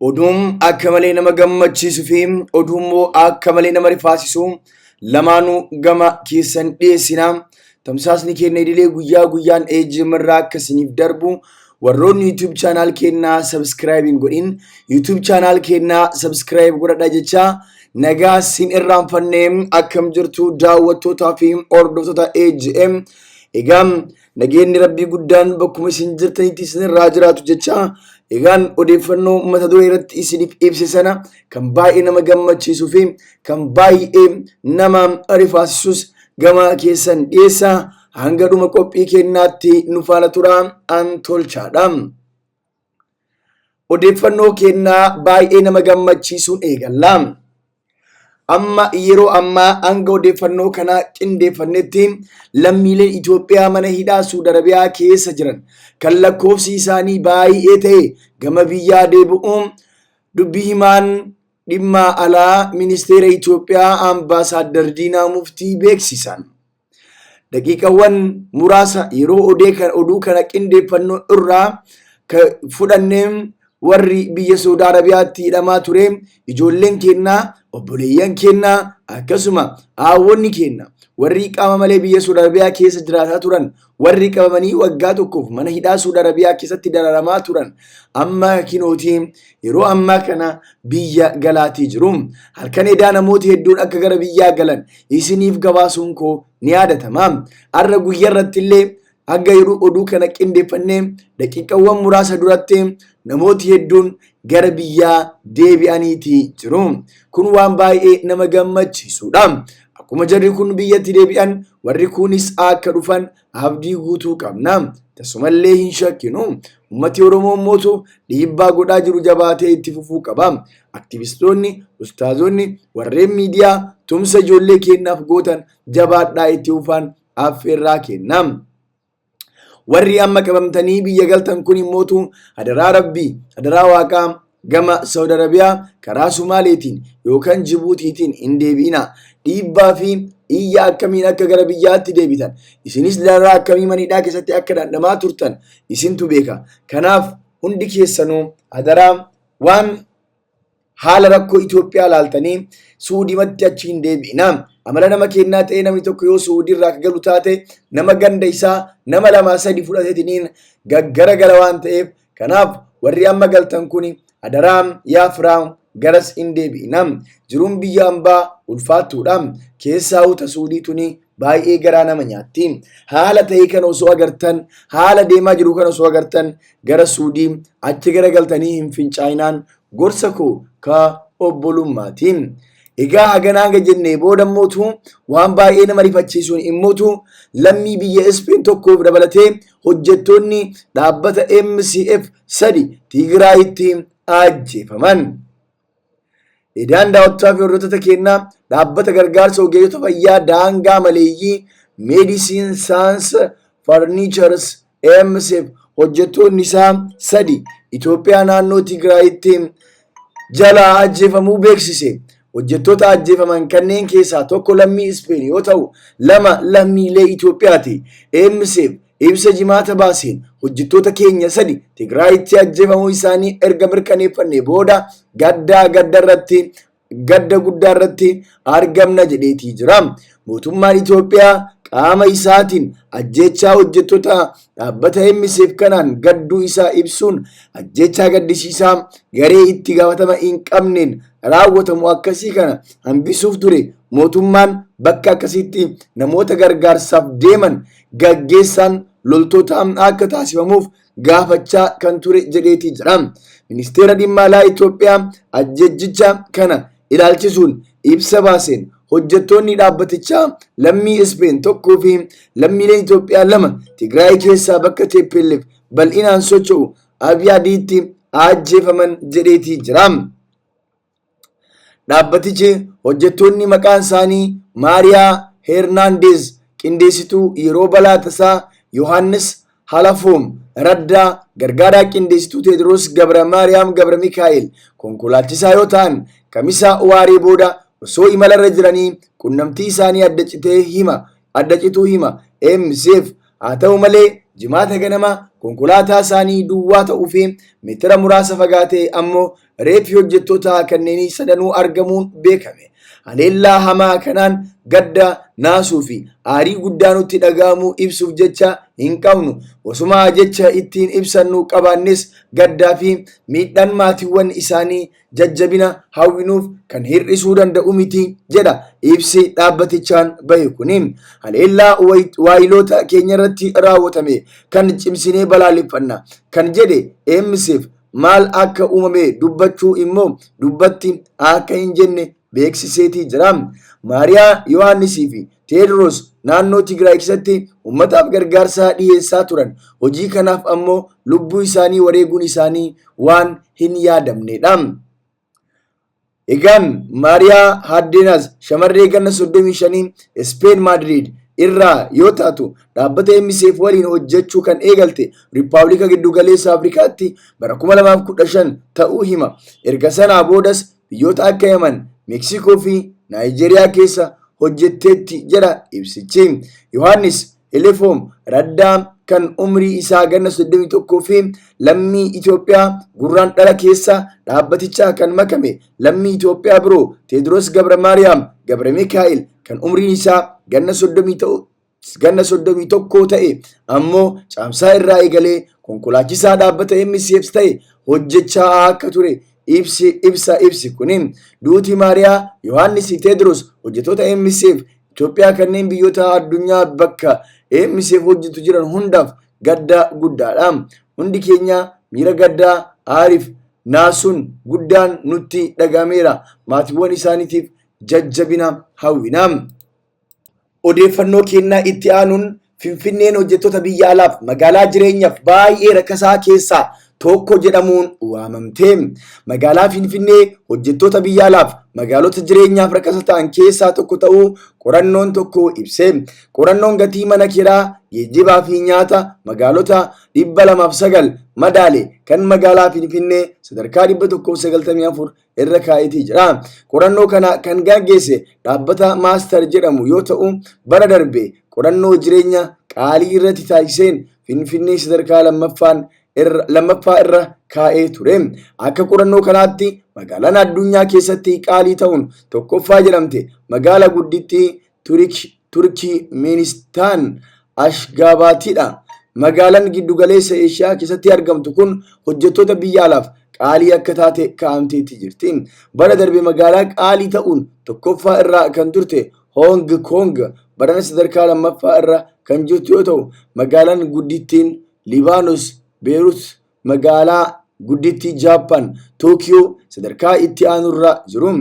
Oduun akka malee nama gammachiisu fi oduu immoo akka malee nama rifaasisu lamaanuu gama keessan dhiyeessina. Tamsaasni keenya idilee guyyaa guyyaan AGM irraa akka isiniif darbu warroonni YouTube channel keenyaa subscribe hin godhin YouTube channel keenyaa subscribe godhadha jecha nagaa sin irraanfanne. Akkam jirtu daawwattootaa fi hordoftoota AGM? Egaa nageenyi rabbii guddaan bakkuma isin jirtanitti isinirraa jiraatu jecha, egaan odeeffannoo mata duree irratti isiniif ibse sana kan baay'ee nama gammachiisuu fi kan baay'ee nama rifaasisus gama keessan dhiyeessa. Hanga dhuma qophii keenyaatti nu faana tura, an tolchaadha. Odeeffannoo kennaa baay'ee nama gammachiisuun eegalla. Amma yeroo ammaa hanga odeeffannoo kana qindeeffannetti lammiileen Itoophiyaa mana hidhaa Suudi Arabiyaa keessa jiran kan lakkoofsi isaanii baay'ee ta'e gama biyyaa deebi'uun dubbii himaan dhimma alaa ministeera Itoophiyaa Ambaasaadder Diinaa Muftii beeksisan. Daqiiqawwan muraasa yeroo oduu kana qindeeffannoo irraa fudhannee warri biyya Saudi Arabiyaatti hidhamaa ture, ijoolleen kennaa, obboleeyyan kennaa, akkasuma haawwonni kenna warri qaama malee biyya Saudi Arabiyaa keessa jiraataa turan, warri qabamanii waggaa tokkoof mana hidhaa Saudi Arabiyaa keessatti dararamaa turan, amma kinootii yeroo ammaa kana biyya galaatii jiru. Halkan edaa namooti hedduun akka gara biyyaa galan isiniif gabaasuun koo ni yaadatama. Har'a guyyaa irratti illee hanga yeroo oduu kana qindeeffannee daqiiqawwan muraasa duratti namooti hedduun gara biyyaa deebi'aniiti jiru. Kun waan baay'ee nama gammachiisudha. Akkuma jarri kun biyyatti deebi'an warri kunis akka dhufan abdii guutuu qabna. Tasumallee hin shakkinu. Ummati Oromoo mootu dhiibbaa godhaa jiru jabaatee itti fufuu qaba. Aktivistoonni, ustaazonni, warreen miidiyaa tumsa ijoollee keenyaaf gootan jabaadhaa itti fufaan affeerraa kenna. Warri amma qabamtanii biyya galtan kun immootu hadaraa Rabbii, hadaraa Waaqaa gama Saudi Arabiyaa karaa Sumaaleetiin yookaan Jibuutiitiin hin deebi'ina. Dhiibbaa fi iyya akkamiin akka gara biyyaatti deebitan, isinis dararaa akkamii maniidhaa keessatti akka dhandhamaa turtan isintu beeka. Kanaaf hundi keessanuu hadaraa waan haala rakkoo Itoophiyaa laaltanii Suudimatti achi hin deebi'ina. Amala nama kennaa ta'ee namni tokko yoo Suudii irraa akka galu taate nama ganda isaa nama lamaa sadi fudhateetiniin gaggara gala waan ta'eef, kanaaf warri amma galtan kun hadaraa yaa firaa garas hin deebi'ina. Jiruun biyya ambaa ulfaattuudha. Keessaa uta Suudii tuni baay'ee garaa nama nyaatti. Haala ta'e kana osoo agartan, haala deemaa jiru kana osoo agartan gara Suudii achi gara galtanii hin fincaa'inaan gorsa koo ka obbolummaati. Egaa haganaa hanga jennee booda immootu waan baay'ee nama rifachiisuun immootu lammii biyya Ispeen tokkoof dabalatee hojjettoonni dhaabbata MCF sadi Tigraayitti ajjeefaman. Edaan daawwattootaa fi hordoftoota keenyaa, dhaabbata gargaarsa ogeeyyota fayyaa daangaa maleeyyii Médecins Sans Frontières MSF hojjettoonni isaa sadi Itoophiyaa naannoo Tigraayitti jalaa ajjeefamuu beeksise. Hojjettoota ajjeefaman kanneen keessaa tokko lammii Ispeen yoo ta'u, lama lammiilee Itoophiyaati. MSF ibsa Jimaata baaseen hojjettoota keenya sadi Tigraayitti ajjeefamuu isaanii erga mirkaneeffannee booda gaddaa gadda irratti gadda guddaa irratti argamna jedheetii jira. Mootummaan Itoophiyaa qaama isaatiin ajjeechaa hojjettoota dhaabbata MSF kanaan gadduu isaa ibsuun, ajjeechaa gaddisiisaa garee itti gaafatama hin qabneen raawwatamu akkasii kana hambisuuf ture mootummaan bakka akkasiitti namoota gargaarsaaf deeman gaggeessaan loltoota akka taasifamuuf gaafachaa kan ture jedheetii jira. Ministeera dhimma alaa Itoophiyaa ajjeejicha kana ilaalchisuun ibsa baaseen hojjettoonni dhaabbatichaa lammii Ispeen tokkoo fi lammiileen Itoophiyaa lama Tigraay keessaa bakka TPLF bal'inaan socho'u Abiy Adiitti ajjeefaman jedheetii jira. Dhaabbatichi hojjettoonni maqaan isaanii Maariyaa Hernaandeez qindeessituu yeroo balaa tasaa, Yohaannis Halafoom Raddaa gargaaraa qindeessituu, Teediroos Gabra Maariyaam Gabra Mikaa'el konkolaachisaa yoo ta'an, Kamisa waaree booda osoo imalarra jiranii qunnamtii isaanii adda citee hima adda cituu hima MCF. Haa ta'u malee Jimaata ganama konkolaataa isaanii duwwaa ta'uu fi meetira muraasa fagaatee ammoo reeffi hojjettoota kanneenii sadanuu argamuun beekame. Haleellaa hamaa kanaan gadda, naasuu fi aarii guddaa nutti dhaga'amu ibsuuf jecha hin qabnu. Osumaa jecha ittiin ibsannu qabaannes gaddaa fi miidhaan maatiiwwan isaanii jajjabina hawwinuuf kan hir'isuu danda'u miti jedha ibsi dhaabbatichaan bahe kuni. Haleellaa waayiloota keenyarratti raawwatame kan cimsinee balaaleffanna kan jedhe MSF maal akka uumame dubbachuu immoo dubbatti akka hin jenne beeksiseetii jira. Maariyaa Yohaannisii fi Teedroos naannoo Tigraay keessatti uummataaf gargaarsa dhiyeessaa turan. Hojii kanaaf ammoo lubbuu isaanii wareeguun isaanii waan hin yaadamnedha. Egaan Maariyaa Haddeenaas shamarree ganna 35 Ispeen Maadriid irraa yoo taatu dhaabbata MSF waliin hojjechuu kan eegalte Riippaabilika Giddugaleessa Afrikaatti bara 2015 ta'uu hima. Erga sanaa boodas biyyoota akka Yaman, Meeksikoo fi Naayijeeriyaa keessa hojjetteetti jedha ibsichi. Yohaannis Elefoom Raddaa kan umrii isaa ganna 31 fi lammii Itoophiyaa gurraan dhala keessa dhaabbatichaa kan makame lammii Itoophiyaa biroo Teediroos Gabra Maariyaam Gabra Mikaa'el kan umriin isaa ganna 30 ta'u ganna 31 ta'e ammoo caamsaa irraa eegalee konkolaachisaa dhaabbata MCF ta'e hojjechaa akka ture ibsi ibsa ibsi kuni duuti Maariyaa Yohaannis Teedros hojjettoota MCF Itoophiyaa kanneen biyyoota addunyaa bakka MCF hojjetu jiran hundaaf gadda guddaadha. Hundi keenya miira gaddaa aariif naasuun guddaan nutti dhagameera. Maatiiwwan isaaniitiif jajjabina hawwina. Odeeffannoo kennaa itti aanuun Finfinneen hojjettoota biyya alaaf magaalaa jireenyaaf baay'ee rakkasaa keessaa tokko jedhamuun waamamte. Magaalaa Finfinnee hojjettoota biyya alaaf magaalota jireenyaaf rakkasa ta'an keessaa tokko ta'uu qorannoon tokko ibse. Qorannoon gatii mana kiraa, geejjibaa fi nyaata magaalota 209 madaale kan magaalaa Finfinnee sadarkaa 194 irra kaa'eetii jira. Qorannoo kana kan gaggeesse dhaabbata Maastar jedhamu yoo ta'u, bara darbe qorannoo jireenya qaalii irratti taasiseen Finfinnee sadarkaa lammaffaa irra kaa'ee ture. Akka qorannoo kanaatti magaalaan addunyaa keessatti qaalii ta'uun tokkoffaa jedhamte magaala guddittii Turkimenistaan Ashgaabaatidha. Magaalaan giddugaleessa Eeshiyaa keessatti argamtu kun hojjettoota biyya alaaf qaalii akka taate kaa'amteetti jirti. Bara darbe magaalaa qaalii ta'uun tokkoffaa irra kan turte Hoong Koong barana sadarkaa lammaffaa irra kan jirtu yoo ta'u, magaalaan guddittiin Libaanos Beerut magaalaa guddittii Jaappaan Tookiyoo sadarkaa itti aanurra jiru.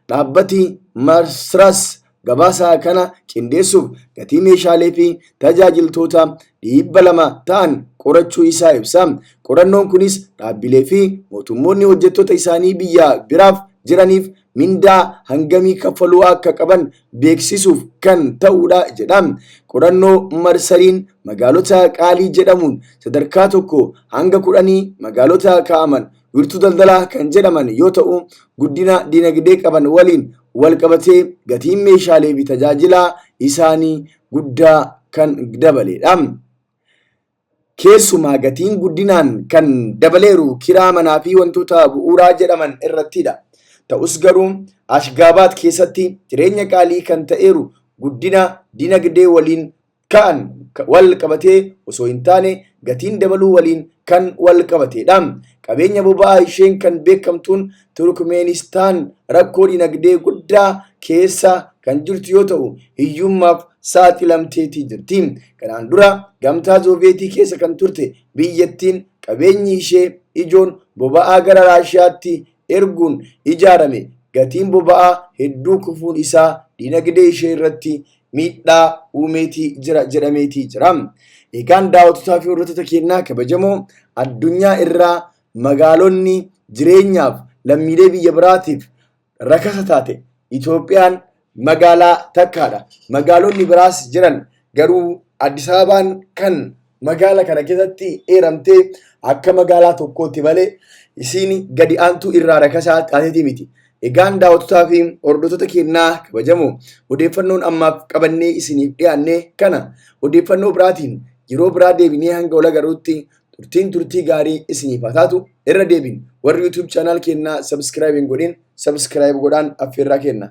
Dhaabbati Marsras gabaasa kana qindeessuuf gatii meeshaalee fi tajaajiltoota 200 ta'an qorachuu isaa ibsa. Qorannoon kunis dhaabbilee fi mootummoonni hojjettoota isaanii biyya biraaf jiraniif mindaa hangamii kaffaluu akka qaban beeksisuuf kan ta'udha jedha. Qorannoo marsariin magaalota qaalii jedhamuun sadarkaa 1 hanga 10 magaalota kaa'aman wiirtuu daldalaa kan jedhaman yoo ta'u, guddina dinagdee qaban waliin wal qabatee gatiin meeshaalee fi tajaajilaa isaanii guddaa kan dabaledha. Keessumaa gatiin guddinaan kan dabaleeru kiraa manaa fi wantoota bu'uuraa jedhaman irrattidha. Ta'us garuu Ashgaabaat keessatti jireenya qaalii kan ta'eeru guddina dinagdee waliin ka'an wal qabatee osoo hin taane gatiin dabaluu waliin kan wal qabateedha. Qabeenya boba'aa isheen kan beekamtuun Turkmeenistaan rakkoo dinagdee guddaa keessa kan jirtu yoo ta'u hiyyummaaf saaxilamteetii jirti. Kanaan dura gamtaa Sooviyeetii keessa kan turte biyyattiin qabeenyi ishee ijoon boba'aa gara Raashiyaatti erguun ijaarame gatiin boba'aa hedduu kufuun isaa dinagdee ishee irratti miidhaa uumeetii jira jedhameetii jira. Egaan daawwattotaa fi hordoftoota keenyaa kabajamoo addunyaa irraa magaalonni jireenyaaf lammiilee biyya biraatiif rakasa taate Itoophiyaan magaalaa takkaadha. Magaalonni biraas jiran garuu Addis Ababaan kan magaala kana keessatti eeramtee akka magaalaa tokkootti malee isiin gadi aantuu irraa rakasaa taateeti miti. Egaan daawwattotaa fi hordoftoota keenyaa kabajamoo odeeffannoon ammaaf qabannee isiniif dhiyaanne kana odeeffannoo biraatiin yeroo biraa deebinee hanga wal agarruutti Turtiin turtii gaarii isiniif haa taatu. Irra deebiin warri YouTube channel keenyaa subscribe hin godhin subscribe godhaan affeerraa kenna.